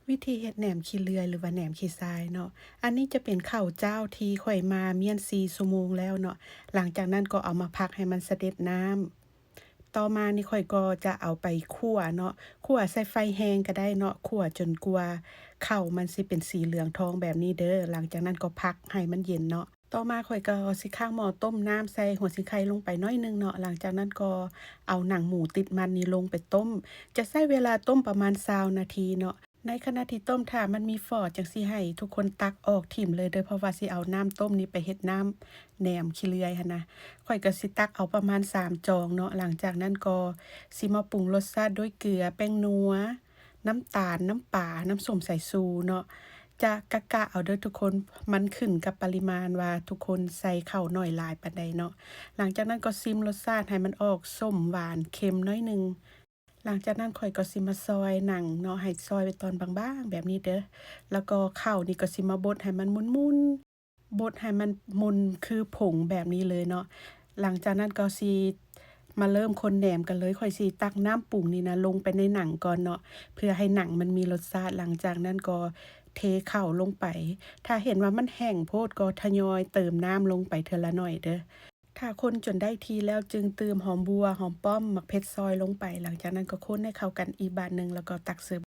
ວິທີເຮັດແໜມຂີ້ເລື່ອຍ ຫຼືວ່າແໜມຂີ້ຊາຍເນາະ. ອັນນີ້ຈະເປັນເຂົ້າເຈົ້າທີ່ຂ້ອຍໝ່ານສີ່ຊົ່ວໂມງແລ້ວເນາະ. ຫຼັງຈາກນັ້ນກໍເອົາມາພັກໃຫ້ມັນສະເດັດນ້ຳ. ຕໍ່ມານີ້ຂ້ອຍກໍຈະເອົາໄປຂົ້ວເນາະ, ຂົ້ວໃສ່ໄຟແຮງກໍໄດ້ເນາະ, ຂົ້ວຈົນກວ່າເຂົ້າມັນຊິເປັນສີເຫຼືອງທອງແບບນີ້ເດີ. ຫຼັງຈາກນັ້ນກໍພັກໃຫ້ມັນເຢັນເນາະ. ຕໍ່ມາຂ້ອຍກໍຊິຄ້າງໝໍ້ຕົ້ມນ້ຳໃສ່ຫົວສີໄຄລົງໄປໜ້ອຍໜຶ່ງເນາະ. ຫຼັງຈາກນັ້ນກໍເອົາໜັງໝູຕິດມັນນີ້ລົງໄປຕົ້ມ. ຈະໃຊ້ເວລາຕົ້ມປະມານຊາວນາທີເນາະ. ໃນຂະນະທີ່ຕົ້ມ ຖ້າມັນມີຝໍຈັ່ງຊີ້ ໃຫ້ທຸກຄົນຕັກອອກຖິ້ມເລີຍເດີ ເພາະວ່າຊິເອົານ້ຳຕົ້ມນີ້ໄປເຮັດນ້ຳແໜມຂີ້ເລື່ອຍຫັ້ນນະ. ຂ້ອຍກໍຊິຕັກເອົາປະມານສາມຈອງເນາະ. ຫຼັງຈາກນັ້ນກໍຊິມາປຸງລົດຊາດດ້ວຍເກືອ, ແປ້ງນົວ, ນ້ຳຕານ, ນ້ຳປາ, ນ້ຳສົ້ມສາຍຊູເນາະ. ຈະກະກະເອົາເດີທຸກຄົນ, ມັນຂຶ້ນກັບປະລິມານວ່າທຸກຄົນໃສ່ເຂົ້າໜ້ອຍຫຼາຍປານໃດເນາະ. ຫຼັງຈາກນັ້ນກໍຊິມລົດຊາດໃຫ້ມັນອອກສົ້ມ, ຫວານ, ເຄັມໜ້ອຍໜຶ່ງ. ຫຼັງຈາກນັ້ນຂ້ອຍກໍຊິມາຊອຍໜັງເນາະ, ໃຫ້ຊອຍເປັນຕອນບາງໆແບບນີ້ເດີ. ແລ້ວກໍເຂົ້ານີ້ກໍຊິມາບົດໃຫ້ມັນໝຸ່ນໆ, ບົດໃຫ້ມັນໝຸ່ນຄືຜົງແບບນີ້ເລີຍເນາະ. ຫຼັງຈາກນັ້ນກໍຊິມາເລີ່ມຄົນແໜມກັນເລີຍ. ຂ້ອຍຊິຕັກນ້ຳປຸງນີ້ນະລົງໄປໃນໜັງກ່ອນເນາະ, ເພື່ອໃຫ້ໜັງມັນມີລົດຊາດ. ຫຼັງຈາກນັ້ນກໍເທເຂົ້າລົງໄປ. ຖ້າເຫັນວ່າມັນແຫ້ງໂພດກໍທະຍອຍເຕີມນ້ຳລົງໄປເທື່ອລະໜ້ອຍເດີ. ຖ້າຄົນຈົນໄດ້ທີ່ແລ້ວ ຈຶ່ງຕື່ມຫອມບົ່ວ, ຫອມປ້ອມ, ໝາກເຜັດຊອຍລົງໄປ. ຫຼັງຈາກນັ້ນກໍຄົນໃຫ້ເຂົ້າກັນອີກບາດໜຶ່ງ ແລ້ວກໍຕັກເສີບ.